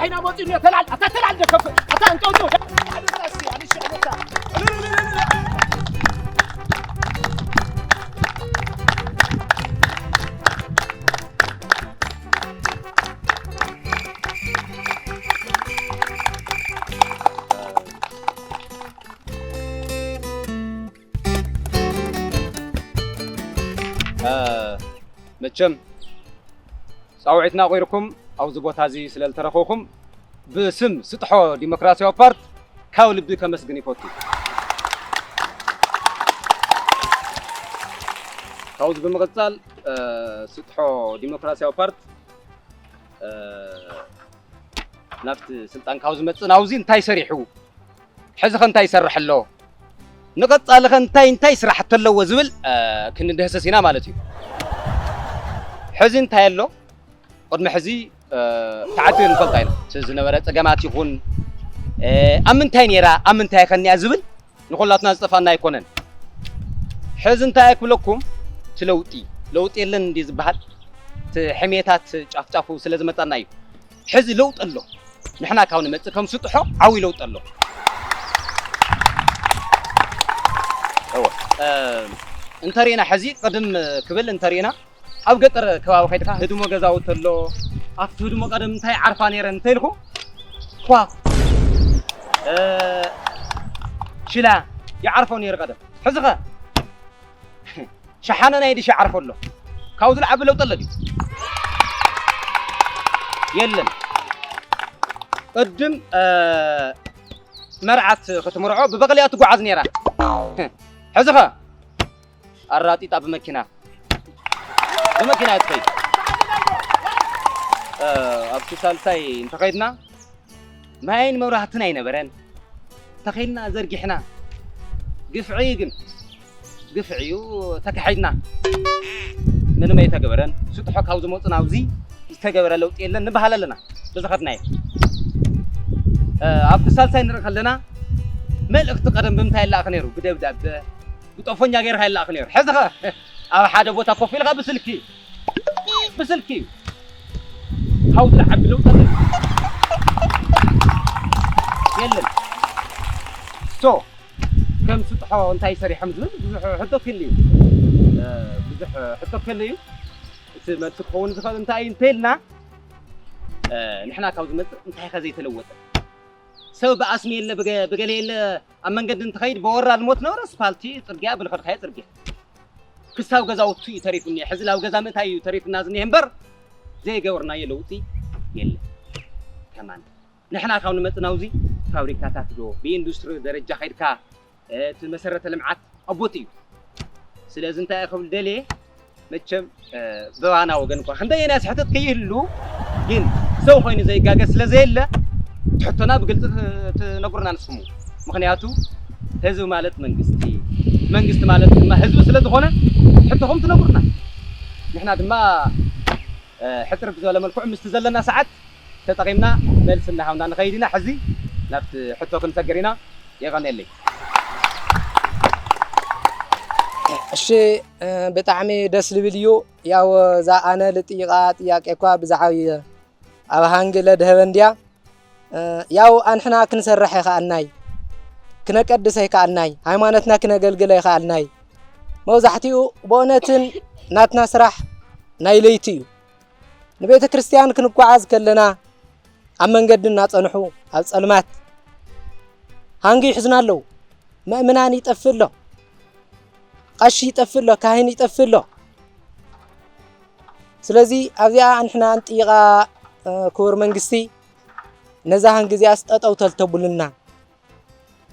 ኢና መፂኡ እኒኦ። ተላል፣ ኣታ ተላል ደከፍ፣ ኣታ እንጦ፣ እንጦ። እ፣ መቸም ጻውዒትና ኣቑርኩም ኣብዚ ቦታ እዚ ስለ ዝተረኸብኩም ብስም ስጥሖ ዲሞክራሲያዊ ፓርት ካብ ልቢ ከመስግን ይፈቱ። ካብዚ ብምቕጻል፣ እ፣ ስጥሖ ዲሞክራሲያዊ ፓርት፣ እ፣ ናብቲ ስልጣን ካብ ዝመጽእ ናብዚ እንታይ ሰሪሑ? ሕዚ ኸ እንታይ ይሰርሕ ኣሎ? ንቐጻሊ ኸ እንታይ እንታይ ስራሕቲ ኣለዎ ዝብል፣ እ፣ ክንድህስስ ኢና ማለት እዩ። ሕዚ እንታይ ኣሎ? ቅድሚ ሕዚ፣ እ፣ ተዓዲሩ ንፈልጣ ኢና። እቲ ዝነበረ ጸገማት ይኹን፣ እ፣ ኣብ ምንታይ ነይራ፣ ኣብ ምንታይ ከኒያ ዝብል ንኹላትና ዝጠፋና ኣይኮነን። ሕዚ እንታይ ክብለኩም፣ እቲ ለውጢ፣ ለውጢ የለን እንዲ ዝበሃል፣ እቲ ሕሜታት ጫፍ ጫፉ ስለ ዝመጻና እዩ። ሕዚ ለውጢ ኣሎ። ንሕና ካብ ንመጽእ ከም ስጥሖ ዓብዪ ለውጢ ኣሎ። እወ። እ፣ እንተሪእና ሕዚ ቅድም ክብል እንተሪእና ኣብ ገጠር ከባቢ ከይድካ ህድሞ ገዛውቲ ኣሎ። ኣብቲ ህድሞ ቀደም እንታይ ዓርፋ ነይረን እንተኢልኩም ኳኽ፣ እ፣ ሽላ ይዓርፎ ነይሩ ቀደም። ሕዚ ኸ ሸሓነ ናይ ድሽ ይዓርፎ ኣሎ። ካብኡ ዝለዓቢ ለውጢ ኣሎ ድዩ? የለን። ቅድም፣ እ፣ መርዓት ክትምርዖ ብበቕሊ እያ ትጓዓዝ ነይራ። ሕዚ ኸ ኣራጢጣ ብመኪና፣ ብመኪና እያ ትኸይድ። እ፣ ኣብቲ ሳልሳይ እንተኸይድና ማይን መብራህትን ኣይነበረን። ተኸይድና ዘርጊሕና። ግፍዒ ግን፣ ግፍዒ እዩ፣ ተካሒድና። ምንም ኣይተገበረን። ስጥሖ ካብ ዝመፁ ናብዚ ዝተገበረ ለውጢ የለን ንበሃል ኣለና። ብዝኸድናዮ፣ እ፣ ኣብቲ ሳልሳይ ንርኢ ከለና መልእኽቲ ቀደም ብምንታይ ይለኣኽ ነይሩ? ብደብዳበ፣ ብጠፎኛ ጌርካ ይለኣኽ ነይሩ። ሕዚ ኸ ኣብ ሓደ ቦታ ኮፍ ኢልካ ብስልኪ፣ ብስልኪ እዩ። ካብኡ ዝለዓቢ ለውጢ ኣሎ? የለን። ሶ፣ ከም ስጥሖ እንታይ ሰሪሖም ዝብል ብዙሕ ሕቶ ክህሉ እዩ። እ፣ ብዙሕ ሕቶ ክህሉ እዩ። እቲ መልሲ ክኸውን ዝኽእል እንታይ እዩ እንተኢልና፣ እ፣ ንሕና ካብ ዝመጽእ እንታይ ከ ዘይተለወጠ? ሰብ ብኣስሚ የለ፣ ብገ-፣ ብገለ የለ፣ ኣብ መንገዲ እንትኸይድ ብወራ ልሞት ነበረ፣ ኣስፋልቲ፣ ጽርግያ፣ ብልኸድካዮ ጽርግያ። ክሳብ ገዛውቱ እዩ ተሪፉ እኒሀ። ሕዚ ላብ ገዛ ምእታይ እዩ ተሪፉና ዝኒሀ እምበር፣ ዘይገበርናዮ ለውጢ የለን። ከማን ንሕና ካብ ንመጽእ ናብዚ ፋብሪካታት ዶ ብኢንዱስትሪ ደረጃ ከይድካ፣ እ፣ እቲ መሰረተ ልምዓት ኣቦት እዩ። ስለዚ እንታይ ክብል ደልየ፣ መቸም፣ እ፣ ብባና ወገን እኳ ክንደየናይ ስሕተት ከይህሉ፣ ግን ሰው ኮይኑ ዘይጋገ ስለ ዘየለ፣ እቲ ሕቶና ብግልጺ ት-፣ ትነግሩና ንስኹም። ምኽንያቱ ህዝቢ ማለት መንግስቲ፣ መንግስቲ ማለት ድማ ህዝቢ ስለ ዝኾነ፣ ሕቶኹም ትነግሩና። ንሕና ድማ፣ እ፣ ሕጽር ብዝበለ መልክዑ ምስቲ ዘለና ሰዓት ተጠቒምና መልሲ እናሃብና ንኸይድ ኢና። ሕዚ ናብቲ ሕቶ ክንሰግር ኢና። የቐንየለይ። እሺ፣ እ፣ ብጣዕሚ ደስ ዝብል እዩ። ያው እዛ ኣነ ልጥይቓ ጥያቄ እኳ ብዛዕባ ኣብ ሃንግ ለድሀበ እንድያ። እ፣ ያው ኣንሕና ክንሰርሕ ኣይከኣልናይ፣ ክነቀድስ ኣይከኣልናይ፣ ሃይማኖትና ክነገልግል ኣይከኣልናይ። መብዛሕትኡ ብእውነትን ናትና ስራሕ ናይ ለይቲ እዩ። ንቤተ ክርስቲያን ክንጓዓዝ ከለና ኣብ መንገዲ እናጸንሑ ኣብ ጸልማት ሃንጊ ይሕዙና ኣለዉ። ምእምናን ይጠፍእ ኣሎ፣ ቀሺ ይጠፍእ ኣሎ፣ ካህን ይጠፍእ ኣሎ። ስለዚ ኣብዚኣ ንሕና ንጥይቓ፣ እ፣ ክቡር መንግስቲ ነዛ ሃንጊ እዚኣስ ጠጠው ተልተብሉልና።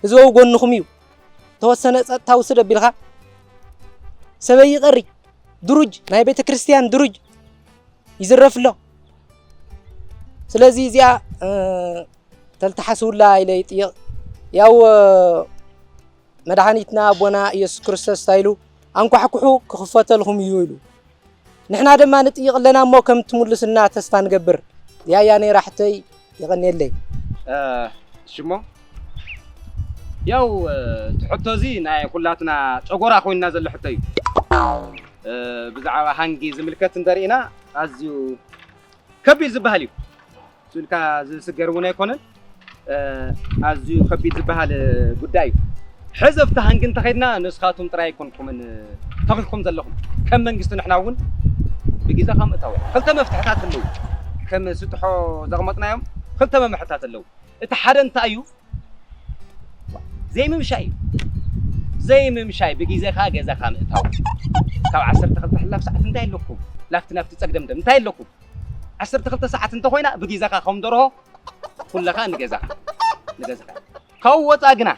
ህዝቢ ኣብ ጎንኹም እዩ። ተወሰነ ጸጥታ ውስድ ኣቢልካ ሰበይ ይቐሪ፣ ድሩጅ፣ ናይ ቤተ ክርስቲያን ድሩጅ ይዝረፍ ኣሎ። ስለዚ እዚኣ፣ እ፣ ተልተሓስቡላ ኢለ ይጥይቕ። ያው፣ እ፣ መድሓኒትና ኣቦና ኢየሱስ ክርስቶስ እንታይ ኢሉ? "ኣንኳሕኩሑ ክኽፈተልኹም እዩ" ኢሉ። ንሕና ድማ ንጥይቕ ኣለና እሞ ከም ትምልሱና ተስፋ ንገብር። ያያ ነይራ ሕቶይ፣ የቐንየለይ። እ፣ እሺ እሞ፣ ያው፣ እ፣ እቲ ሕቶ እዚ ናይ ኩላትና ጨጎራ ኮይንና ዘሎ ሕቶ እዩ። እ፣ ብዛዕባ ሃንጊ ዝምልከት እንተሪእና ኣዝዩ ከቢድ ዝበሃል እዩ። ኢልካ ዝስገር እውን ኣይኮነን። ኣዝዩ ከቢድ ዝበሃል ጉዳይ እዩ። ሕዚ ኣብቲ ሃንጊ እንተኸድና ንስኻትኩም ጥራይ ኣይኮንኩምን ተኺልኩም ዘለኹም፣ ከም መንግስቲ ንሕና እውን ብግዜኻ ምእታው። ክልተ መፍትሕታት ኣለዉ። ከም ስጥሖ ዘቕመጥናዮም ክልተ መምርሕታት ኣለዉ። እቲ ሓደ እንታይ እዩ? ዘይምምሻይ እዩ። ዘይምምሻይ፣ ብግዜኻ ገዛኻ ምእታው። ካብ ዓሰርተ ክልተ ሕላፍ ሰዓት እንታይ ኣለኩም? ላፍቲ ናፍቲ ጸግደምደም እንታይ ኣለኩም? ዓሰርተ ክልተ ሰዓት እንተኾይና ብግዜኻ ከም ደርሆ ኩለኻ ንገዛኻ፣ ንገዛኻ። ካብኡ ወጻ ግና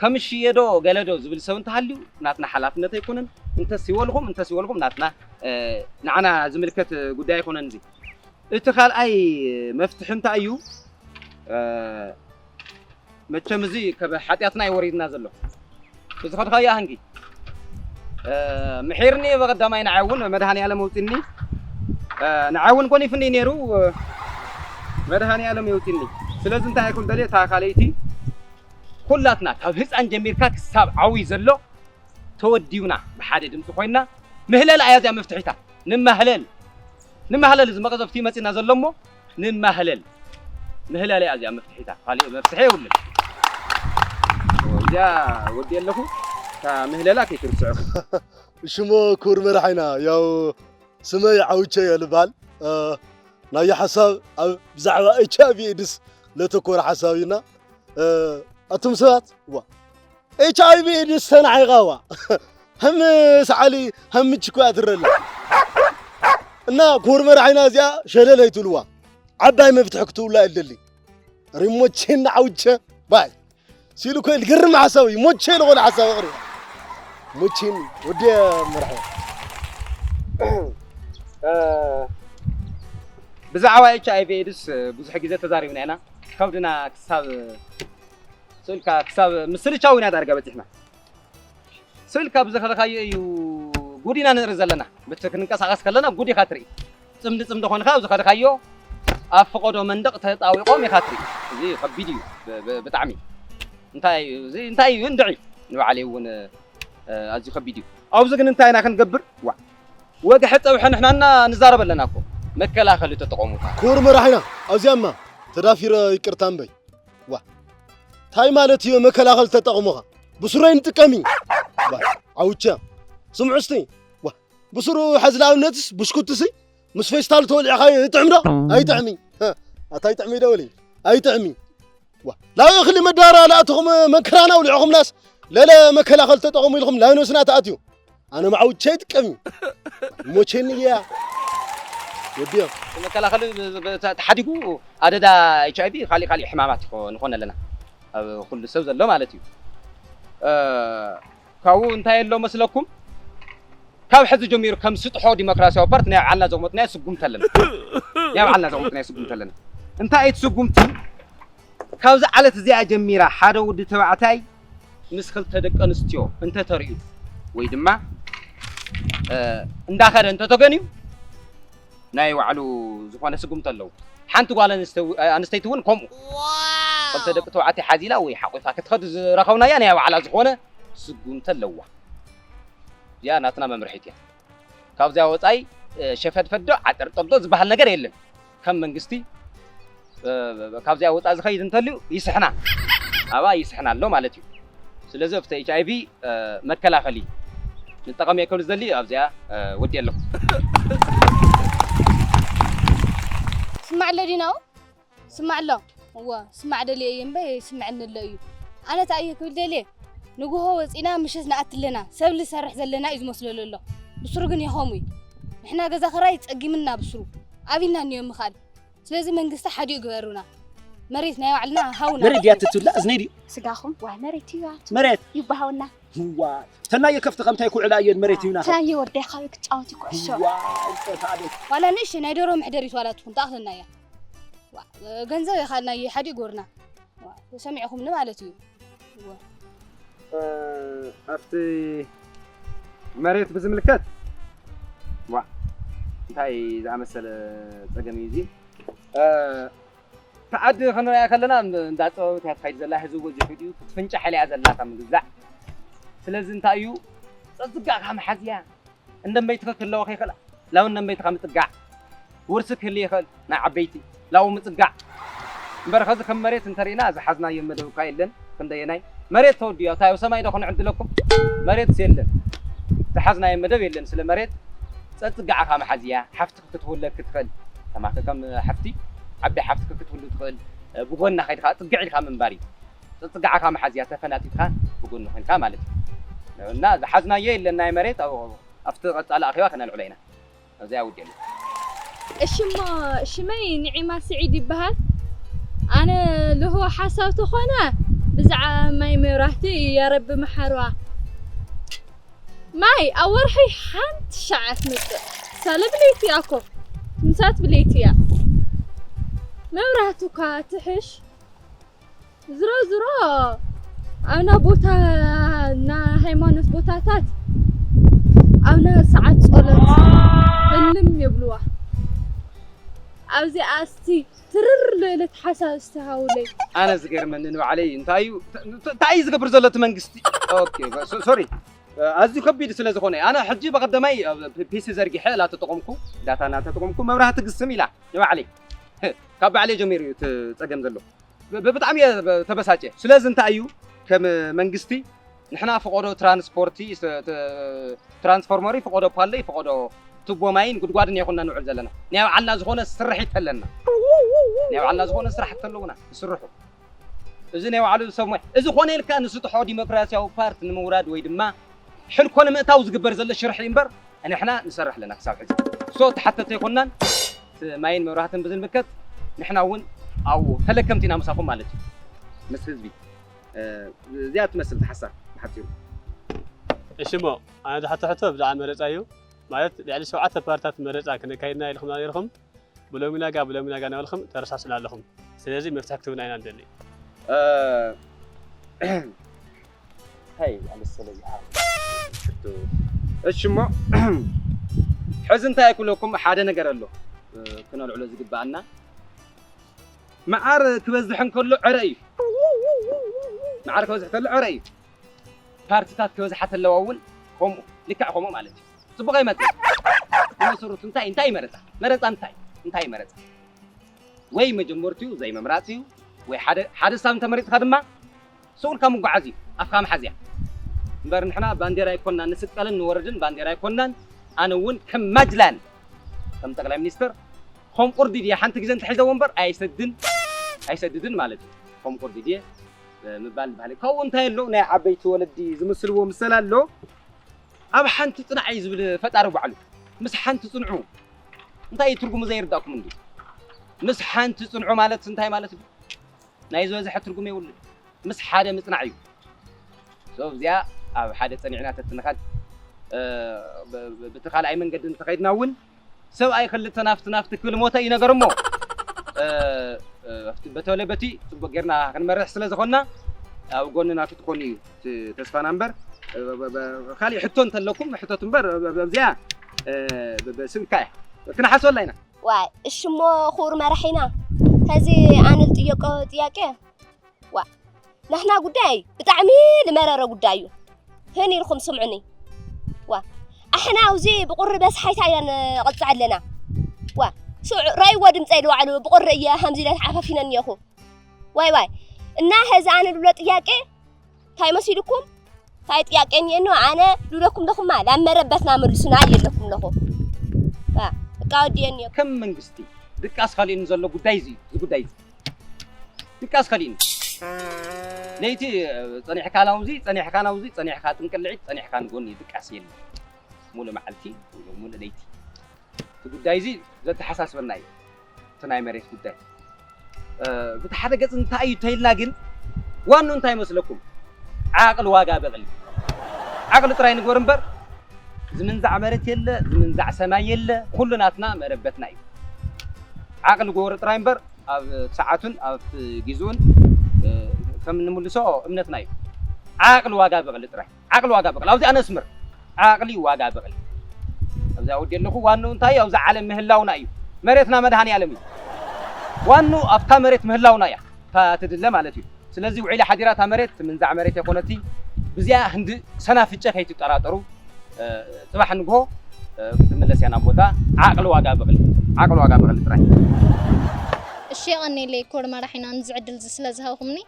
ከም ሽየዶ ገለዶ ዝብል ሰብ እንተሃልዩ ናትና ሓላፍነት ኣይኮነን። እንተስ ይወልኹም፣ እንተስ ይወልኹም ናትና፣ እ፣ ንዓና ዝምልከት ጉዳይ ኣይኮነን እዚ። እቲ ካልኣይ መፍትሒ እንታይ እዩ? እ፣ መቸም እዚ ካብ ሓጢኣትና እዩ ወሪድና ዘሎ። ብዝኸድካዮ ኣህንጊ፣ እ፣ ምሒርኒ በቐዳማይ ንዓይ እውን መድሃኔ ኣለም ኣውፅኒ፣ እ፣ ንዓይ እውን ጎኒፍኒ ነይሩ፣ እ፣ መድሃኔ ኣለም የውፅኒ። ስለዚ እንታይ ኣይኩን ደልየ እታ ካልኣይቲ ኩላትና ካብ ህፃን ጀሚርካ ክሳብ ዓብዪ ዘሎ ተወዲብና ብሓደ ድምፂ ኮይንና ምህለላ እያ እዚኣ መፍትሒታ። ንማህለል፣ ንማህለል እዚ መቐዘፍቲ መፂና ዘሎ እሞ ንማህለል። ምህለላ እያ እዚኣ መፍትሒታ። ካሊእ መፍትሒ የብሉን። እዚኣ ወዲ ኣለኹ። እታ ምህለላ ከይትርስዑ። ሽሞ ክቡር መራሒና፣ ያው ስመይ ዓውቸ እየ ልበሃል። እ፣ ናይ ሓሳብ ኣብ ብዛዕባ ኤች ኣይ ቪ ኤድስ ለተኮረ ሓሳብ ኢና። እ፣ ኣቱም ሰባት፣ ዋ፣ ኤች ኣይ ቪ ኤድስ ተናዒቓ፣ ዋ። ሃም ሰዓሊ፣ ሃም ምች እኮ እያ ትረላ። እና ክቡር መራሒና እዚኣ ሸለል ኣይትብልዋ። ዓባይ መፍትሒ ክትብላ እደሊ። ሪሞቼን ዓውቸ፣ ባይ። ሲሉ እኮ ዝገርም ሓሳብ እዩ። ሞቼ ዝኾነ ሓሳብ ኣቕሪቡ። ሞቼን ወዲ መራሒ። እ፣ ብዛዕባ ኤች ኣይ ቪ ኤድስ ብዙሕ ግዜ ተዛሪብና ኢና። ከብድና ክሳብ፣ ስእልካ ክሳብ ምስልቻው ኢና ዳርጋ በፂሕና። ስእልካ ብዝኸደካዮ እዩ ጉድ ኢና ንርኢ ዘለና። ብቲ ክንንቀሳቐስ ከለና ጉድ ኢኻ ትርኢ። ጽምዲ ጽምዲ ኾንካ ኣብ ዝኸደካዮ ኣብ ፈቐዶ መንደቕ ተጣዊቖም ኢኻ ትርኢ። እዚ ከቢድ እዩ ብ-፣ ብ-፣ ብጣዕሚ። እንታይ እዩ እዚ? እንታይ እዩ? እንድዒ ንባዕለይ እውን፣ እ፣ ኣዝዩ ከቢድ እዩ። ኣብዚ ግን እንታይ ኢና ክንገብር? ዋ፣ ወግሐ ጸብሐ ንሕናና ንዛረብ ኣለና እኮ። መከላኸሊ ተጠቐሙ። ክቡር መራሒና፣ ኣብዚኣማ ተዳፊረ ይቅርታ እምበይ። ዋ፣ እንታይ ማለት እዩ መከላኸሊ ተጠቐሙኻ? ብስሩ ኣይንጥቀም እዩ። ዋ፣ ዓውቻ። ስምዑ እስቲ። ዋ፣ ብስሩ ሐዚ ንኣብነትስ ብሽኩትሲ ምስ ፌስታል ተወሊዕኻዮ ይጥዕም ዶ? ኣይጥዕም እዩ። ሀ፣ ኣታ ይጥዕም እዩ ዶ በሊ? ኣይጥዕም እዩ። ዋ፣ ናብ እኽሊ መዳበርያ ልኣተኹም መንክራና ኣውሊዕኹምናስ ለለ መከላኸሊ ተጠቐሙ ኢልኩም ናብ ነብስና ትኣትዩ። ኣነ መዓውቻ ይጥቀም እዩ። ሞቼኒ እያ። ወዲኦም። መከላኸሊ ብ-፣ ብ-፣ ተ-፣ ተሓዲጉ ኣደዳ ኤች ኣይ ቪ ካሊእ ካሊእ ሕማማት ይኾ-፣ ንኾን ኣለና። ኣብ ኩሉ ሰብ ዘሎ ማለት እዩ። እ፣ ካብኡ እንታይ ኣሎ መስለኩም? ካብ ሕዚ ጀሚሩ ከም ስጥሖ ዲሞክራሲያዊ ፓርቲ ናይ ባዕልና ዘቕመጥናዮ ስጉምቲ ኣለና። ናይ ባዕልና ዘቕመጥናዮ ስጉምቲ ኣለና። እንታይ እቲ ስጉምቲ? ካብዚ ዓለት እዚኣ ጀሚራ ሓደ ወዲ ተባዕታይ ምስ ክልተ ደቂ ኣንስትዮ እንተተርእዩ ወይ ድማ፣ እ፣ እንዳኸደ እንተተገንዩ ናይ ባዕሉ ዝኾነ ስጉምቲ ኣለዎ። ሓንቲ ጓል ኣንስተ-፣ ኣንስተይቲ እውን ከምኡ። ክልተ ደቂ ተባዕትዮ ሓዚላ ወይ ሓቂፋ ክትኸድ ዝረኸብናያ ናይ ባዕላ ዝኾነ ስጉምቲ ኣለዋ። እዚኣ ናትና መምርሒት እያ። ካብዚኣ ወጻኢ፣ እ፣ ሸፈድፈድ ዶ ዓጠርጠር ዶ ዝበሃል ነገር የለን። ከም መንግስቲ፣ እ፣ ካብዚኣ ወጻኢ ዝኸይድ እንተልዩ ይስሕና። ኣባ ይስሕና ኣሎ ማለት እዩ። ስለዚ ኣብቲ ኤች ኣይ ቪ፣ እ፣ መከላኸሊ ንጠቐም እየ ክብል ዝደሊ ኣብዚኣ፣ እ፣ ወዲእ ኣለኹ። ስማዕ ኣሎ ዲናው? ስማዕ ኣሎ። እወ፣ ስማዕ ደልየ እየ እምበር ስምዐኒ ኣሎ እዩ። ኣነ እንታይ እየ ክብል ደልየ? ንግሆ ወፂና ምሸት ንኣቲ ኣለና። ሰብ ልሰርሕ ዘለና እዩ ዝመስሎ ዘሎ። ብስሩ ግን የኸሙ እዩ። ንሕና ገዛ ክራይ ፀጊምና ብስሩ። ኣቢልና እኒኦ ምኻድ። ስለዚ መንግስቲ ሓዲኡ ግበሩና። መሬት ናይ ባዕልና ሃውና። መሬት ድያ ትትብላ? እዝነይ ድዩ? ስጋኹም? ዋይ፣ መሬት እዩ ኣቱ። መሬት? ይበሃውና። ዋይ፣ ተናየ ከፍቲ ከምታይ ክውዕላ እየን መሬት ይብና። ተናየ ወደይ ካበይ ክጫወት እዩ ኩዕሾ? ዋይ፣ እንተ ታዲያ። ዋላ ንእሽተይ ናይ ደርሆ መሕደሪት ዋላ ትኹን፣ ተኣኽለና እያ። ዋ፣ ገንዘብ ኢኻ ናይ ሓዲኡ ጎርና። ዋ፣ ሰሚዕኹምኒ ማለት እዩ። ዋ። እ፣ ኣብቲ መሬት ብዝምልከት፣ ዋ፣ እንታይ ዝኣመሰለ ጸገም እዩ እዚ? እ፣ እታ ዓዲ ክንሪኣ ከለና፣ እንዳ ጥበብ እያ ትኸይድ ዘላ፣ ህዝቢ በዚሑ ድዩ? ክትፍንጫሕ ኢላ እያ ዘላ፣ ካብ ምግዛዕ። ስለዚ እንታይ እዩ? ጸዝጋእካ ምሓዝ እያ። እንደንበይትኻ ክህለወካ ይኽእል፣ ላው እንደንበይትኻ ምጽጋዕ። ውርሲ ክህሉ ይኽእል፣ ናይ ዓበይቲ። ላው ምጽጋዕ እምበር። ከዚ ከም መሬት እንተሪእና ዝሓዝናዮ መደብ እኳ የለን። ክንደየናይ መሬት ተወዲኡ፣ እንታይ ኣብ ሰማይ ዶ ክንዕድለኩም? መሬት የለን። ዝሓዝናዮ መደብ የለን። ስለ መሬት ጸጽጋዕኻ መሓዝያ፣ ሓፍትክ ክትህለክ ትኽእል። ከማኸ ከም ሓፍቲ፣ ዓቢ ሓፍትክ ክትህሉ ትኽእል። ብጎና ከይድካ ጽግዕ ኢልካ ምንባር እዩ። ጸጽጋዕኻ መሓዝያ ተፈናጢጥካ ብጎኑ ኮይንካ ማለት እዩ። እና ዝሓዝናዮ የለን ናይ መሬት፣ ኣብ-፣ ኣብቲ ቀጻሊ ኣኼባ ከነልዕሎ ኢና። ኣብዚ ኣውድየሉ። እሽሞ ሽመይ ንዒማ ስዒድ ይበሃል። ኣነ ልህቦ ሓሳብ ተኾነ ብዛዕባ ማይ መብራህቲ የረቢ መሓርዋ። ማይ ኣብ ወርሒ ሓንቲ ሻዕ ትመጽእ። ሳለ ብለይቲ እያ እኮ። ምሳት ብለይቲ እያ። መብራህቲ እኳ ትሕሽ። ዝሮ ዝሮ ኣብና ቦታ ና ሃይማኖት ቦታታት ኣብና ሰዓት ጸሎት ህልም የብልዋ። ኣብዚ ኣስቲ ትርር ልእለት ሓሳብ ዝተሃውለይ። ኣነ ዝገርመኒ ንባዕለይ እንታይ እዩ እንታይ እዩ ዝገብር ዘሎ እቲ መንግስቲ? ኦኬ ሶሪ ኣዝዩ ከቢድ ስለ ዝኾነ ኣነ ሕጂ በቐደማይ ፒሲ ዘርጊሐ ላተጠቐምኩ ዳታ እናተጠቐምኩ መብራህቲ ግስም ኢላ ንባዕለይ ካብ ባዕለይ ጀሚሩ እዩ እቲ ጸገም ዘሎ። ብጣዕሚ እየ ተበሳጨ። ስለዚ እንታይ እዩ ከም መንግስቲ ንሕና ፈቆዶ ትራንስፖርቲ ትራንስፎርመሪ ፈቆዶ ፓለይ ፈቆዶ ቱቦ ማይን ጉድጓድን የኹንና ንውዕል ዘለና ናይ ባዕልና ዝኾነ ስርሒት ኣለና ናይ ባዕልና ዝኾነ ስራሕቲ ኣለውና ንስርሑ እዚ ናይ ባዕሉ ሰብ ሞያ እዚ ኮነ ኢልካ ንስጥሖ ዲሞክራሲያዊ ፓርቲ ንምውራድ ወይ ድማ ሕልኮ ንምእታው ዝግበር ዘሎ ሽርሒ እምበር ንሕና ንሰርሕ ኣለና ክሳብ ሕዚ ሶ ተሓተተ ይኮናን ማይን መብራህትን ብዝምልከት ንሕና እውን ኣብኡ ተለከምቲ ኢና ምሳኹም ማለት እዩ ምስ ህዝቢ እዚኣ ትመስል ሓሳብ ብሓፂሩ እሺ እሞ ኣነ ዝሓቶ ሕቶ ብዛዕባ መረፃ እዩ ማለት ልዕሊ ሸውዓተ ፓርትታት መረፃ ክነካይድና ኢልኹምና ነይርኹም ብሎሚ ናጋ ብሎሚ ናጋ እናበልኹም ተረሳስና ኣለኹም ስለዚ መፍትሒ ክትህቡና ኢና ንደሊ እንታይ ኣመሰለ ዝሓ ሕቶ እሺ እሞ ሕዚ እንታይ ክብለኩም ሓደ ነገር ኣሎ ክነልዕሎ ዝግባኣና መዓር ክበዝሕ እንከሎ ዕረ እዩ መዓር ክበዝሕ ከሎ ዕረ እዩ ፓርቲታት ክበዝሓ ተለዋ እውን ከምኡ ልክዕ ከምኡ ማለት እዩ ፅቡቕ ኣይመፅእ ብመሰረቱ እንታይ እንታይ ይመረፃ መረፃ እንታይ እንታይ ይመረፃ ወይ መጀመርትኡ ዘይምምራፅ እዩ ወይ ሓደ ሓደ ሳብ እንተመሪፅካ ድማ ስኡልካ ምጓዓዝ እዩ ኣፍካ ምሓዝያ እምበር ንሕና ባንዴራ ኣይኮንናን ንስቀልን ንወርድን ባንዴራ ኣይኮንናን ኣነ እውን ከም ማጅላን ከም ጠቅላይ ሚኒስትር ከም ቁርዲ ድየ ሓንቲ ግዜ እንተሒዘዎ እምበር ኣይሰድን ኣይሰድድን ማለት እዩ ከም ቁርዲ ድየ ምባል ባህሊ ካብኡ እንታይ ኣሎ ናይ ዓበይቲ ወለዲ ዝምስልዎ ምሰል ኣሎ ኣብ ሓንቲ ፅናዕ እዩ ዝብል ፈጣሪ ባዕሉ ምስ ሓንቲ ፅንዑ እንታይ እዩ ትርጉሙ ዘይርዳእኩም እንዲ ምስ ሓንቲ ፅንዑ ማለት እንታይ ማለት እዩ ናይ ዝበዝሐ ትርጉም የብሉን ምስ ሓደ ምፅናዕ እዩ እዚኣ ኣብ ሓደ ፀኒዕና ተትንኸድ ብቲ ካልኣይ መንገዲ እንተኸይድና እውን ሰብኣይ ክልተ ናፍቲ ናፍቲ ክብል ሞተ እዩ ነገር እሞ በተለ በቲ ፅቡቅ ጌርና ክንመርሕ ስለ ዝኾንና ኣብ ጎንና ክትኮኑ እዩ ተስፋና እምበር ካሊእ ሕቶ እንተለኩም ሕቶት እምበር ኣብዚኣ ስብካ እያ ክንሓስበላ ኢና ዋይ እሽሞ ክቡር መራሒና ከዚ ኣነ ዝጥየቆ ጥያቄ ዋ ናሕና ጉዳይ ብጣዕሚ ዝመረረ ጉዳይ እዩ ህን ኢልኩም ስምዑኒ ዋ ኣሕና ኣብዚ ብቁሪ በስሓይታ ኢና ንቐፅዕ ኣለና ዋ ስዑ ረይዎ ድምፀይ ዝባዕሉ ብቁሪ እየ ሃምዚ ኢለ ተዓፋፊነ እኒኹ ዋይ ዋይ እና ሀዚ ኣነ ዝብሎ ጥያቄ እንታይ መሲልኩም እንታይ ጥያቄ እኒኤኖ ኣነ ዝብለኩም ለኹማ ላብ መረበትና መልሱና እየለኩም ለኹ በቃ ወዲኤ እኒኦ ከም መንግስቲ ድቃስ ከሊእኒ ዘሎ ጉዳይ እዚ እዚ ጉዳይ እዚ ድቃስ ከሊእኒ ለይቲ ፀኒሕካ ናውዚ ፀኒሕካ ናውዚ ፀኒሕካ ጥንቅልዒት ፀኒሕካ ንጎኒ ድቃስ የለ ሙሉ መዓልቲ ሙሉ ለይቲ እቲ ጉዳይ እዚ ዘተሓሳስበና እዩ እቲ ናይ መሬት ጉዳይ ብቲ ሓደ ገፅ እንታይ እዩ ተይልና ግን ዋኑ እንታይ መስለኩም ዓቅሊ ዋጋ በቕሊ ዓቅሊ ጥራይ ንግበር እምበር ዝምንዛዕ መሬት የለ ዝምንዛዕ ሰማይ የለ ኩሉ ናትና መረበትና እዩ ዓቅሊ ግበሩ ጥራይ እምበር ኣብ ሰዓቱን ኣብ ጊዜኡን ከም እንምልሶ እምነትና እዩ ዓቅሊ ዋጋ በቕሊ ጥራይ ዓቅሊ ዋጋ በቕሊ ኣብዚ ኣነስምር ዓቅሊ ዋጋ በቕሊ ኣብዚ ኣወዲ ኣለኹ ዋኑ እንታይ ኣብዚ ዓለም ምህላውና እዩ መሬትና መድሃኒ ዓለም እዩ ዋኑ ኣብታ መሬት ምህላውና እያ እታ ትድለ ማለት እዩ ስለዚ ውዒላ ሓዲራ እታ መሬት ምንዛዕ መሬት የኮነቲ ብዚኣ ህንዲ ሰናፍጨ ከይትጠራጠሩ ፅባሕ ንግሆ ክትምለስ እያ ናብ ቦታ ዓቅሊ ዋጋ በቕሊ ዓቅሊ ዋጋ በቕሊ ጥራይ እሺ፣ የቐንየለይ ክቡር መራሒና፣ ነዚ ዕድል እዚ ስለ ዝሃብኩምኒ።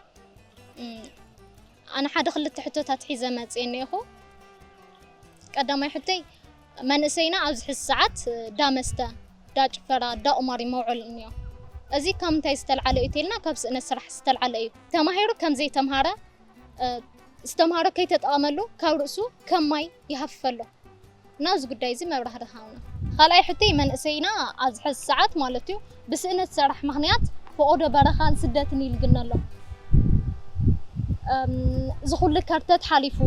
እም፣ ኣነ ሓደ ክልተ ሕቶታት ሒዘ መጽየ እኒኤኹ። ቀዳማይ ሕቶይ፣ መንእሰይና ኣብዚ ሕዚ ሰዓት ዳ መስተ፣ ዳ ጭፈራ፣ ዳ ቁማር እዩ መውዕሉ እኒኦ። እዚ ካብ ምንታይ ዝተልዓለ እዩ ተልና፣ ካብ ስእነት ስራሕ ዝተልዓለ እዩ። ተማሂሩ ከም ዘይተምሃረ፣ እ፣ ዝተምሃሮ ከይተጠቐመሉ ካብ ርእሱ ከም ማይ ይሃፍፍ ኣሎ። ናብዚ ጉዳይ እዚ መብራህርሂ ሃብና። ካልኣይ ሕቶይ፣ መንእሰይና ኣብዚ ሕዚ ሰዓት ማለት እዩ ብስእነት ስራሕ ምኽንያት ፈቖዶ በረኻን ስደትን ይልግነ ኣሎ። እም፣ እዚ ኩሉ ከርተት ሓሊፉ፣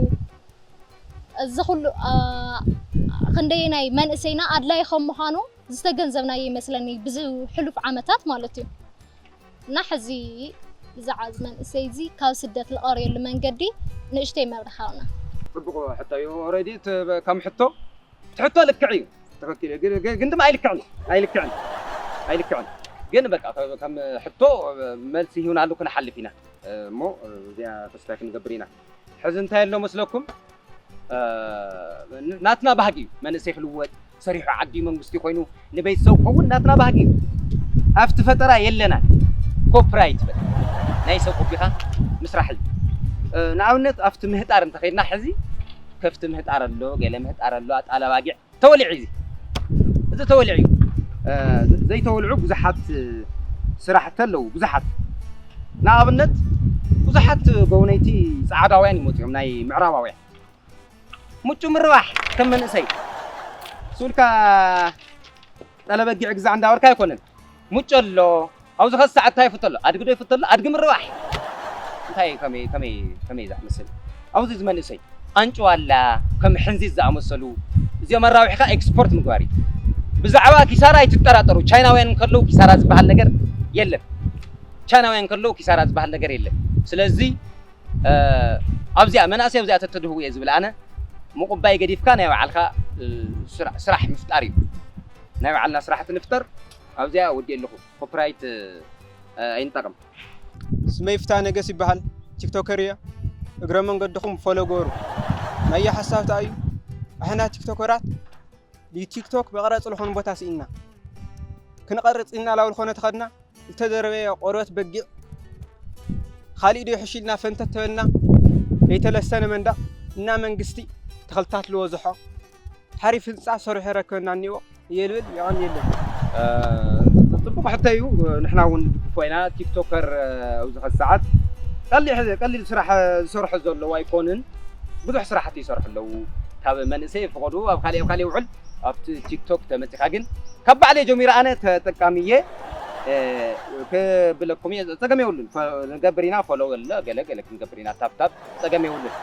እዚ ኩሉ፣ አ፣ ክንደየናይ መንእሰይና ኣድላይ ከም ምዃኑ ዝተገንዘብናዮ ይመስለኒ፣ ብዚ ሕሉፍ ዓመታት ማለት እዩ። እና ሕዚ ብዛዕባ እዚ መንእሰይ እዚ ካብ ስደት ዝቐርየሉ መንገዲ ንእሽተይ መብርሂ ሃብና። ጽቡቕ ሕቶ እዩ። ኦልሬዲ እቲ ከም ሕቶ፣ እቲ ሕቶ ልክዕ እዩ። ትኽክል እዩ። ግን፣ ግን፣ ግን ድማ ኣይልክዕን፣ ኣይልክዕን፣ ኣይልክዕን። ግን በቃ ከ-፣ ከም ሕቶ መልሲ ሂብናሉ ክንሓልፍ ኢና። እሞ እዚኣ ተስፋ ክንገብር ኢና። ሕዚ እንታይ ኣሎ መስለኩም? እ፣ ን-፣ ናትና ባህጊ እዩ። መንእሰይ ክልወጥ፣ ሰሪሑ ዓዲ መንግስቲ ኮይኑ ንቤተሰብ ክኸውን ናትና ባህጊ እዩ። ኣብቲ ፈጠራ የለናን። ኮፒራይት በል። ናይ ሰብ ኮፒኻ ምስራሕ እዩ። እ፣ ንኣብነት ኣብቲ ምህጣር እንተኸይድና ሕዚ ከፍቲ ምህጣር ኣሎ፣ ገለ ምህጣር ኣሎ፣ ኣጣል ኣባጊዕ ተወሊዑ እዩ። እዚ ተወሊዑ እዩ። እ፣ ዘይተወልዑ ብዙሓት ስራሕቲ ኣለዉ፣ ብዙሓት። ንኣብነት ብዙሓት ጎብነይቲ ጻዕዳውያን ይመጹ እዮም፣ ናይ ምዕራባውያን። ሙጩ ምርባሕ ከም መንእሰይ። ሱልካ ጠለበጊዕ ግዛዕ እንዳበልካ ኣይኮነን። ሙጩ ኣሎ። ኣብዚ ኸዚ ሰዓት እንታይ ይፍቶ ኣሎ? ኣድጊ ዶ ይፍቶ ኣሎ? ኣድጊ ምርባሕ። እንታይ ከመይ፣ ከመይ፣ ከመይ ዝኣመሰለ? ኣብዚ እዚ መንእሰይ ኣንጭዋ ኣላ፣ ከም ሕንዚዝ ዝኣመሰሉ፣ እዚኦም ኣራቢሕካ ኤክስፖርት ምግባር እዩ። ብዛዕባ ኪሳራ ኣይትጠራጠሩ። ቻይናውያን እንከለዉ ኪሳራ ዝበሃል ነገር የለን። ቻይናውያን እንከለዉ ኪሳራ ዝበሃል ነገር የለን። ስለዚ፣ እ፣ ኣብዚኣ መናእሰይ ኣብዚኣ ተተድህቡ እየ ዝብል ኣነ። ምቑባይ ገዲፍካ ናይ ባዕልካ፣ እ፣ ስራ-፣ ስራሕ ምፍጣር እዩ። ናይ ባዕልና ስራሕቲ ንፍጠር። ኣብዚኣ ወዲኤ ኣለኹ። ኮፒራይት፣ እ፣ ኣይንጠቀም። ስመይ ፍትሃ ነገስ ይበሃል። ቲክቶከር እየ። እግረ መንገድኹም ፎሎ ገሩ። ናየ ሓሳብ ተኣዩ። ኣሕና ቲክቶከራት ብቲክቶክ መቕረፂ ዝኾነ ቦታ ስኢንና። ክንቐርፅ ኢና ላው ዝኾነ ተኸድና ዝተደረበየ ቆርበት በጊዕ ካሊእ ዶ ይሕሽ ኢልና ፈንተት ተበልና። ዘይተለሰነ መንደቕ እና መንግስቲ ተኸልታት ልወዝሖ ሓሪፍ ህንፃ ሰሪሑ የረክበና እኒኦ። የልብል የቐንየለይ። እ፣ ጽቡቕ ሕቶ እዩ። ንሕና እውን ንድግፎ ኢና። ቲክቶከር፣ እ፣ ኣብዚ ኸዚ ሰዓት ቀሊል፣ ቀሊል ስራሕ፣ እ፣ ዝሰርሑ ዘለዉ ኣይኮኑን። ብዙሕ ስራሕቲ ይሰርሑ ኣለዉ። ካብ መንእሰይ ፈቐዱ ኣብ ካሊእ፣ ኣብ ካሊእ ይውዕል። ኣብቲ ቲክቶክ ተመጺኻ ግን ካብ ባዕለይ ጀሚረ ኣነ ተጠቃሚ እየ። እ፣ ክብለኩም እየ። ጸገም የብሉን። ፈ-፣ ንገብር ኢና፣ ፎሎው ኣለ፣ ገለ፣ ገለ ክንገብር ኢና። ታፕ፣ ታፕ፣ ጸገም የብሉን።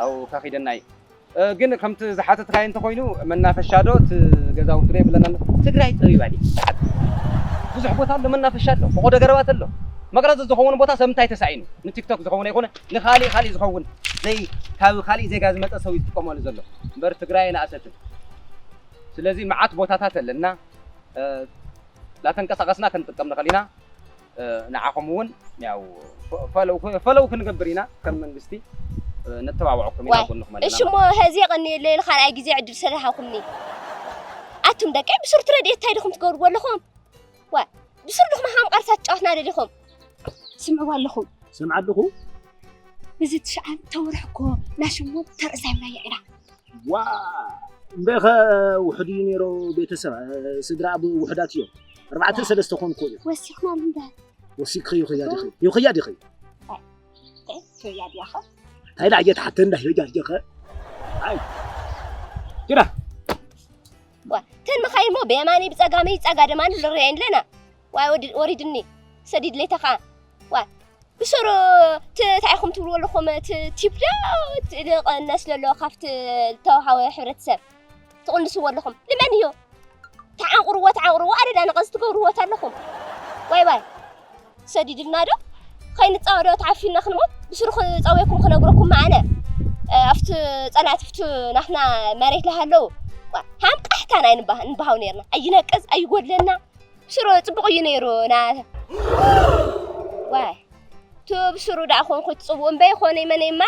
ኣብኡ ከኺደና እዩ። እ፣ ግን ከምቲ ዝሓተትካዮ እንተኾይኑ፣ መናፈሻ ዶ እቲ ገዛውቲ ዶ የብለናን? ትግራይ ጠቢባ ድያ? ብዙሕ ቦታ ኣሎ፣ መናፈሻ ኣሎ፣ ፈቖዶ ገረባት ኣሎ። መቕረፂ ዝኸውን ቦታ ሰብ እንታይ ተሳኢኑ? ንቲክቶክ ዝኸውን ኣይኮነ፣ ንኻሊእ፣ ካሊእ ዝኸውን፣ ዘይ-፣ ካብ ካሊእ ዜጋ ዝመፀ ሰብ እዩ ዝጥቀመሉ ዘሎ። እምበር ትግራይ ኣይነኣሰትን። ስለዚ መዓት ቦታታት ኣለና። እ፣ ላተንቀሳቐስና ክንጥቀም ንኽእል ኢና። እ፣ ንዓኹም እውን ያው ፈ-፣ ፈለው፣ ፈለው ክንገብር ኢና። ከም መንግስቲ፣ እ፣ ነተባብዐኩም ኢና፣ ዋይ፣ ኣብ ጎንኹም ኣለና እሺ እሞ ማለት እዩ። ሕዚ የቐንየለይ ካልኣይ ግዜ ዕድል ስለሃብኩምኒ። ኣቱም ደቀይ ብሱር ትረድኤት እንታይ ዲኹም ትገብርዎ ኣለኹም? ዋይ፣ ብሱር ዲኹም ሃም ቃልሳ ትጫወትና ደሊኹም? ስምዕዋ ኣለኹም። ስምዓ ኣለኹ። እዚ ትሽዓተ ወርሒ እኮ ናሽሞት ተርዛይምናያ ኢና። ዋ፣ እምበኸ ውሑድ እዩ ነይሩ ቤተሰብ፣ እ፣ ስድራ ኣብ ውሑዳት እዮም። ኣርባዕተ ዋ። ሰለስተ ኮንኩ እዩ። ወሲኽናሉ እምበር። ወሲኽኽዮ ኸያ ዲኺ? ዮ ኸያ ዲኺ? ኣይ፣ ኣይ፣ ኸያ ዲያኸ? እንታይ ዳየ ትሓተን ዳ ኸያ ዲኸ? ኣይ፣ ጅራ። ዋ፣ ተን መኻይን እሞ ብየማነይ ብጸጋመይ ጸጋ ደማን ንርአየን ኣለና። ዋይ፣ ወዲ-፣ ወሪድኒ። ሰዲድ ሌተኻ። ዋይ፣ ብስሩ ት-፣ እንታይ ኢኹም ትብልዎ ኣለኹም? ት-፣ ቲፕ ዶ ት-፣ ንቐነስ ዘሎ ካብቲ ዝተውሃወ ሕብረተሰብ ትቕንስዎ ኣለኹም? ንመን እዩ? ተዓንቑርዎ፣ ተዓንቑርዎ፣ ኣደዳ ነቐዝ ትገብርዎ ኣለኹም። ዋይ፣ ዋይ። ሰዲድልና ዶ? ከይንጻወ ዶ ተዓፊንና ክንሞት? ብስሩ ክጻወየኩም ክነግረኩም መዓነ። እ፣ ኣብቲ ጸላእቲ፣ ኣብቲ ናትና መሬት ለሃለዉ። ዋ፣ ሃም ቃሕታና ኣይንባህ-፣ ንባሃው ነይርና። ኣይነቅዝ፣ ኣይጎድለና። ብስሩ ጽቡቕ እዩ ነይሩ። ና-፣ ዋይ። ቱ ብስሩ ደኣ ኾንኩ ትጽውኡ እምበይ ኾነ መነማ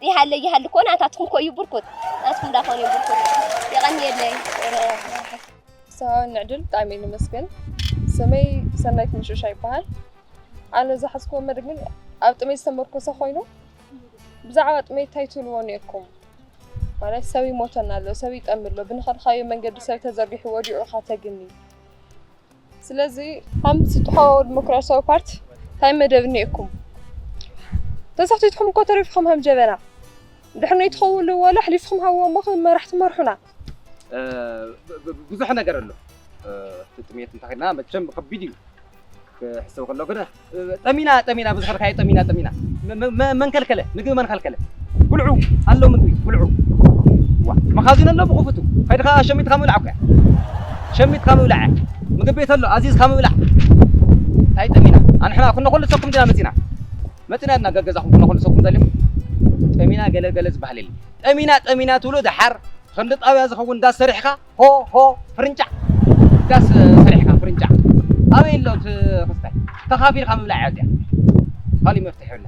ይሃለ ይሃሊ ኮ ናታትኩም ኮ እዩ ብርኩት። ናትኩም ዳ ኾነ እዩ ብርኩት። የቐንየለይ። ሰብኣዊ ንዕድል ብጣዕሚ እዩ ንመስገን። ስመይ ሰናይት ምሽሻ ይበሃል። ኣነ ዝሓዝክዎ መደብ ግን ኣብ ጥሜት ዝተመርኮሰ ኮይኑ፣ ብዛዕባ ጥሜት እንታይ ትብልዎ ነይርኩም? ማለት ሰብ ይሞተና ኣሎ፣ ሰብ ይጠሚ ኣሎ፣ ብንኸድካዮ መንገዲ ሰብ ተዘርጊሑ ወዲቑ ኢኻ ተግኒ። ስለዚ ከም ስጥሖ ዲሞክራሲያዊ ፓርቲ እንታይ መደብ እኒኤኩም? ተሳሕቲትኩም እኮ ተሪፍኩም ከም ጀበና። ድሕሪ ትኸውን ዋላ ኣሕሊፍኩም ሃብዎ እሞ ከም መራሕቲ መርሑና። እ፣ ብ- ብ- ብዙሕ ነገር ኣሎ። እ፣ እቲ ጥሜት እንተኸድና መቸም ከቢድ እዩ ክሕሰብ ከሎ ግን፣ እ፣ ጠሚና ጠሚና ብዙሕ ርካየ ጠሚና ጠሚና መ- መ- መ- መንከልከለ ምግቢ መንከልከለ ብልዑ ኣሎ ምግቢ ብልዑ ዋ መኻዝን ኣሎ ብኽፉቱ ከይድኻ ሸሚትካ ምብላዕ እኮ እያ። ሸሚትካ ምብላዕ እያ። ምግቢ ቤት ኣሎ ኣዚዝካ ምብላዕ እንታይ ጠሚና ኣንሕና ኩነ ኩሉ ሰኩም ዲና መፂና መፂና ድና ገገዛኹም ኩነ ኩሉ ሰኩም ዘልዮም ጠሚና ገለ ገለ ዝበሃል የለ ጠሚና ጠሚና ትብሎ ደሓር ክንዲ ጣብያ ዝኸውን ዳስ ሰሪሕካ ሆ ሆ ፍርንጫዕ ዳስ ሰሪሕካ ፍርንጫዕ ኣበይ ኣሎ እቲ ክስታይ ተኻፊልካ ምብላዕ እያ እዚኣ ካሊእ መፍትሒ የብላ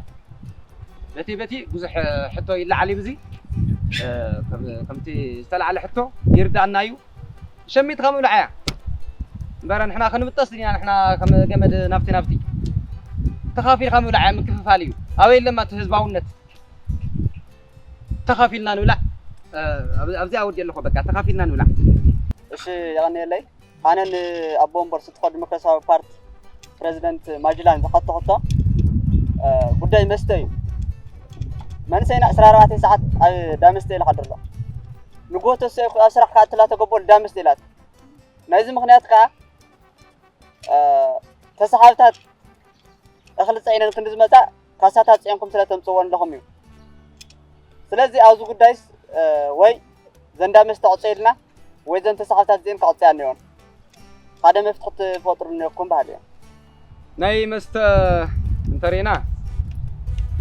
በቲ በቲ ብዙሕ ሕቶ ይለዓል እዩ እዚ ከምቲ ዝተለዓለ ሕቶ ይርዳእና እዩ ሸሚትካ ምብላዕ እያ እምበር ንሕና ክንብጠስ ኢና ንሕና ከም ገመድ ናብቲ ናብቲ ተኻፊልካ ምብላዕ እያ ምክፍፋል እዩ ኣበይ ኣለማ እቲ ህዝባውነት ተኻፊልና ንብላዕ ኣብዚኣ ወዲ ኣለኹ በቃ ተኻፊልና ንብላዕ እሺ የቐንየለይ ኣነ ንኣቦ ወንበር ስጥቆ ዲሞክራሲያዊ ፓርቲ ፕረዚደንት ማጅላን ዝሓቶ ሕቶ ጉዳይ መስተ እዩ መንእሰይና ዕስራ ኣርባዕተ ሰዓት ኣብ ዳመስተ ኢሉ ሓድር ኣሎ ንግሆ ተሰይኩ ኣብ ስራሕ ክኣትላ ተገቦ ዳመስተ ኢላት ናይዚ ምኽንያት ከዓ ተሰሓብታት እኽሊ ፀዒነን ክንዲ ዝመፃ ካሳታት ፅዒንኩም ስለ ተምፅዎ ኣለኹም እዩ ስለዚ ኣብዚ ጉዳይስ ወይ ዘንዳ መስተ ዕፀ ኢልና ወይ ዘን ተሳሓብታት እዚአን ክዕፀያ እኒኦን ሓደ መፍትሒ ትፈጥሩ እኒኦኩም ባህል እዮም ናይ መስተ እንተሪና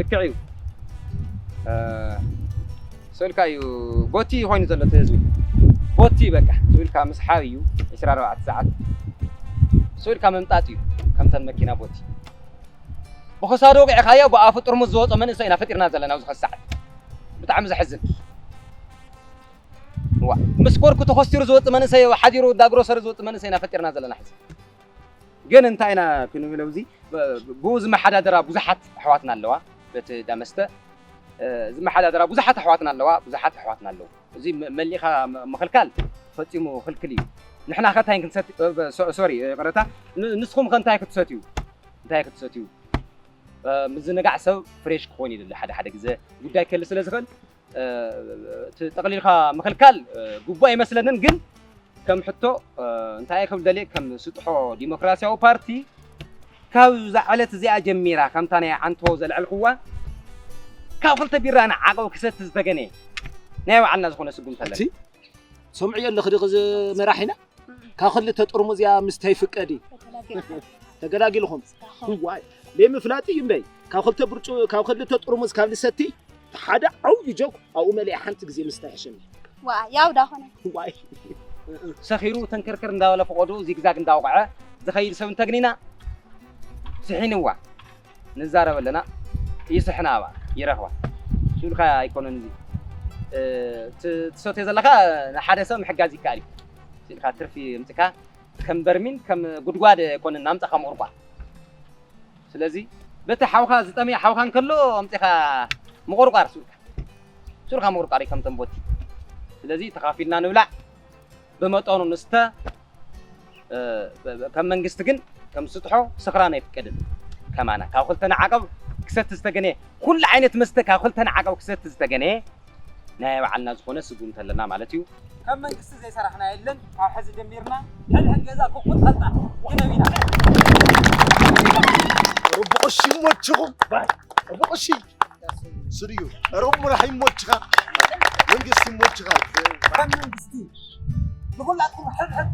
ልክዕ እዩ ስእልካ እዩ ቦቲ ኮይኑ ዘሎ እቲ ህዝቢ ቦቲ በቃ ስእልካ ምስሓብ እዩ 24 ሰዓት ስእልካ ምምጣጥ እዩ ከምተን መኪና ቦቲ ብኸሳዶ ወቂዕካዮ ብኣፉ ጥርሙዝ ዝወፀ መንእሰይ ኢና ፈጢርና ዘለና ኣብዚ ኸሳዕ ብጣዕሚ ዘሕዝን ዋ ምስ ኮርኩ ተኸስቲሩ ዝወፅእ መንእሰይ ሓዲሩ ዳ ግሮሰሪ ዝወፅእ መንእሰይ ኢና ፈጢርና ዘለና ሕዚ ግን እንታይ ኢና ክንብሎ እዚ ብኡ ዝመሓዳደራ ብዙሓት ኣሕዋትና ኣለዋ በቲ ዳመስተ ዝመሓዳደራ ብዙሓት ኣሕዋትና ኣለዋ ብዙሓት ኣሕዋትና ኣለዉ እዚ መሊኻ ምኽልካል ፈፂሙ ክልክል እዩ ንሕና ከ እንታይ ክንሰት ሶሪ ቅረታ ንስኹም ከ እንታይ ክትሰትዩ እንታይ ክትሰትዩ ምዝንጋዕ ሰብ ፍሬሽ ክኾን ይደሊ ሓደ ሓደ ግዜ ጉዳይ ክህሊ ስለ ዝኽእል እቲ ጠቕሊልካ ምኽልካል ግቡእ ኣይመስለንን ግን ከም ሕቶ እንታይ ክብል ደልየ ከም ስጥሖ ዲሞክራሲያዊ ፓርቲ ካብ እዛ ዕለት እዚኣ ጀሚራ ከምታ ናይ ዓንቶ ዘልዐልክዋ ካብ ክልተ ቢራ ንዓቐብ ክሰቲ ዝተገነ ናይ ባዕልና ዝኾነ ስጉምቲ ኣለና ሰምዕዮ ኣለኺ ዲኺ እዚ መራሒና ካብ ክልተ ጥርሙዝ እያ ምስታይ ፍቀዲ ተገላጊልኹም ዋይ ለይ ምፍላጥ እዩ እምበይ ካብ ክልተ ብርጩ ካብ ክልተ ጥርሙዝ ካብ ልሰቲ ሓደ ዓብዪ ጆክ ኣብኡ መሊኣ ሓንቲ ግዜ ምስታይ ሕሸኒ ዋ ያው ዳኾነ ዋይ ሰኺሩ ተንከርከር እንዳበለ ፈቐዱ ዚግዛግ እንዳወቕዐ ዝኸይድ ሰብ እንተግኒና ስሒንዋ ንዛረብ ኣለና ይስሕና ኣባ ይረኽባ ስልካ ኣይኮነን እዚ ትሰትዮ ዘለካ ንሓደ ሰብ ምሕጋዝ ይከኣል እዩ ስልካ ትርፊ ምፅካ ከም በርሚን ከም ጉድጓድ ኣይኮነን ናምፀኻ ምቑርቋር ስለዚ በቲ ሓውካ ዝጠምየ ሓውካ እንከሎ ኣምፅኻ ምቑርቋር ስልካ ስልካ ምቑርቋር እዩ ከም ተንቦቲ ስለዚ ተኻፊልና ንብላዕ ብመጠኑ ንስተ ከም መንግስቲ ግን ከም ስጥሖ ስኽራን ኣይፍቀድን ከማና ካብ ክልተ ንዓቀብ ክሰቲ ዝተገነ ኩሉ ዓይነት መስተ ካብ ክልተ ንዓቀብ ክሰቲ ዝተገነ ናይ ባዕልና ዝኾነ ስጉምቲ ኣለና ማለት እዩ ከም መንግስቲ ዘይሰራሕና የለን ካብ ሕዚ ጀሚርና ሕድሕድ ገዛ ክቁጠልና ግነብ ኢና ርብቕሽ ይሞችኹም ርብቕሽ ስርዩ ሮብ ምራሕ ይሞችኻ መንግስቲ ይሞችኻ ከም መንግስቲ ንኩላትኩም ሕድሕድ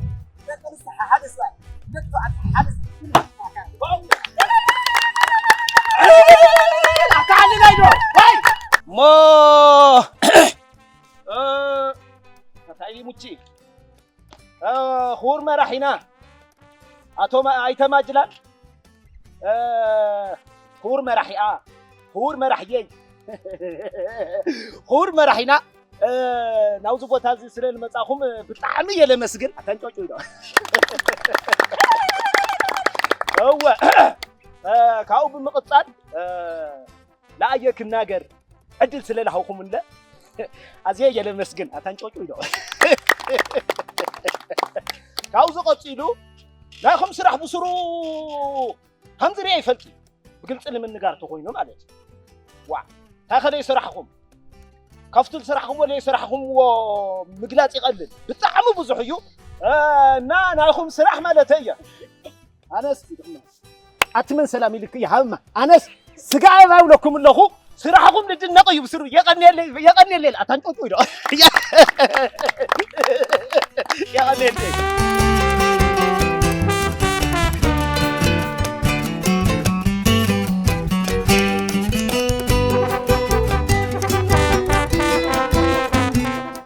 ደቂ ኣንስትዮ ሓደ ስባይ ደቂ ተባዕትዮ ሓደ ሞ እንታይ ሙቺ ክቡር መራሒና ኣቶ ኣይተ ማጅላን ክቡር መራሒኣ ክቡር መራሒየይ ክቡር መራሒና ናብዚ ቦታ እዚ ስለ ንመፃኹም ብጣዕሚ እየ ለመስግን ኣታንጫውጭው ዶ እወ ካብኡ ብምቕጻል ንኣየ ክናገር ዕድል ስለ ዝሃብኩምለ ኣዝየ እየ ለመስግን። ኣታ እንጮጩ ኢሎ ካብኡ ዝቐጺሉ ናይኹም ስራሕ ብስሩ ከም ዝርአ ይፈልጥ እዩ። ብግልፂ ንምንጋር ተኮይኑ ማለት እዩ። ዋ እንታይ ከ ዘይሰራሕኹም ካብቲ ዝሰራሕኹምዎ ዘይሰራሕኹምዎ ምግላፅ ይቐልል። ብጣዕሚ ብዙሕ እዩ እና ናይኹም ስራሕ ማለት እየ። ኣነስ ኣቲ መን ሰላም ኢልክ ይሃብማ ኣነስ ስጋ እባ ይብለኩም ኣለኹ። ስራሕኹም ልድነቕ እዩ ብስሩ። የቐንየለይ የቐንየለይ ኣታ እንጦጦ ኢሎ